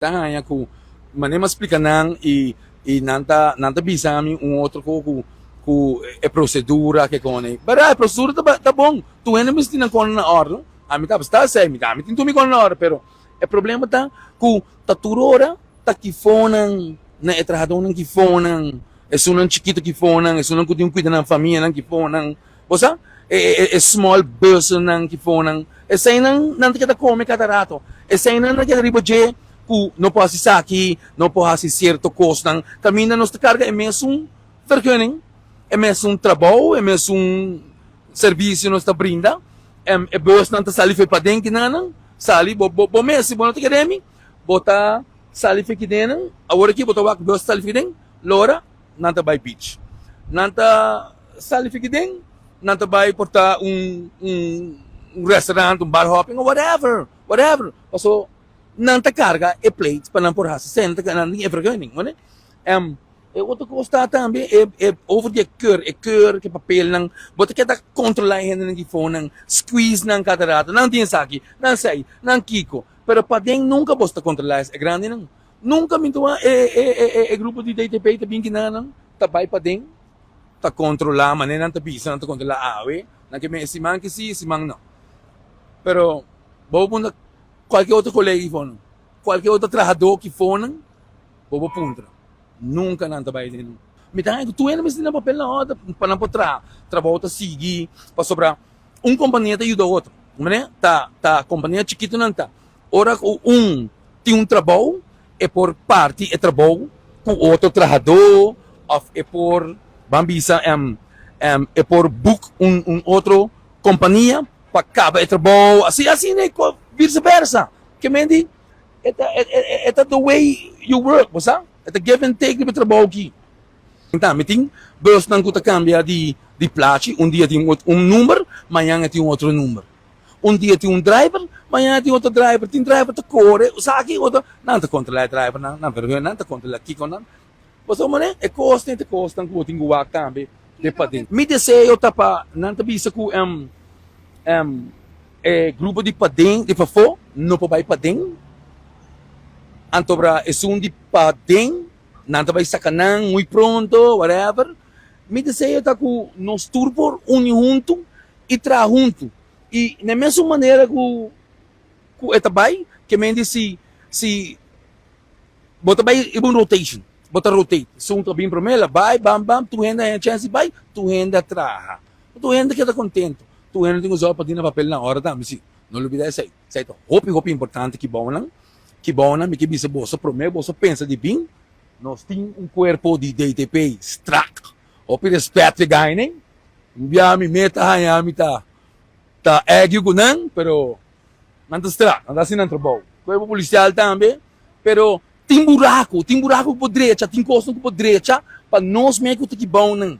Ta haña ku manera mi a splika nan i i nan ta nan ta bisa mi un otro ko ku ku e prosedura ke kone. Bèrdat e prosedura ta ta bon, tur hende mester tin nan kòne na òrdu, ami ta sta esei, mi tambe tin tur mi kòne na òrdu, pero e problema ta ku ta tur ora ta kifonan na e trahadónan kifonan, esunnan chikitu kifonan, esunnan ku tin ku kuida nan famianan kifonan. Bo sa, e e e small businessnan kifonan, eseinan nan ta keda kome kada rato. Eseinan ta keda riba dje ku no por hasi esaki, no por hasi sierto kosnan. Kaminda nos ta karga e mesun vergunning, e mesun trabou, e mesun servisio nos ta brinda. E busnan ta sali for paden kinanan, sali bo bo bo mes si bo no ta kere mi, bo ta sali for kidennan. Awor aki bo ta wak bus sali for kiden, lora. Nan ta bai beach. Nan ta sali fiki den, nan ta bai por ta un un restaurant, un bar hopping or whatever, whatever. Paso nan ta carga e plate pa nan por haci esei, nan ta nan tin e vergunning, wende. E otro cos ta tambe e e over di e keur, e keur, ke papelnan, bo ta keda controla e hendenan ki fonan, squeeze nan cada rato, nan tin esaki, nan esei, nan kiko, pero paden nunca bo ta controla e grandinan. Nunka mi ta wak e grupo di DTP ta bin kina nan ta bai paden ta kontrolá manera nan ta bisa nan ta kontrolá awe nan ke men e siman ke si e siman no pero bo por puntra kualke otro kolega ki for nan kualke otro trahadó ki for nan bo por puntra nunka nan ta bai den mi ta haña ku tur hende mester tin nan papel na òrdu pa nan por traha trabou ta sigui pasobra un kompania ta yuda otro ta ta kompania chikitunan ta Ora ku un tin un trabou, e por parti e trabou ku otro trahadó òf e por, ban bisa, e por buk un un otro kompania pa kaba e trabou, asina asina i vice versa. Ke men di e ta e ta the way you work, bo sa? E ta give and take riba e trabou aki. Tambe tin busnan ku ta kambia di plachi, un dia tin un number, mañan e tin un otro number. Un dia tin un driver, mañana tin otro driver, tin driver ta kore, esaki otro, nan ta kontrolá e drivernan, nan vergüenza, nan ta kontrolá kikonan. Pasobra manera e kosnan ta kosnan ku bo tin ku wak tambe de paden. Mi deseo ta pa nan ta bisa ku e grupo di paden di pafó no por bai paden, antobra esun di paden nan ta bai saka nan muy pronto, whatever. Mi deseo ta ku nos tur por uni huntu i traha huntu. I na e mesun manera ku ku e ta bai, ke men di si si bo ta bai riba un rotation, bo ta rotate, si un ta bin promé el a bai bam bam, tur hende a haña chèns di bai, tur hende a traha, tur hende keda kontentu, tur hende tin ku zòrg pa tin nan papel na ora tambe si, no lubida esei, esei ta hopi hopi importante kibounan, kibounan mi ke bisa boso promé boso pensa di bin, nos tin un kuerpo di DTP strak, hopi rèspèt p'e gainan. Un bia mi meta haña mi ta ta argue ku nan, pero nan ta stra, nan ta hasi nan trabou. Kuerpo polisial tambe, pero tin buraku, tin buraku ku por drecha, tin kosnan ku por drecha pa nos mes ku ta kibou nan.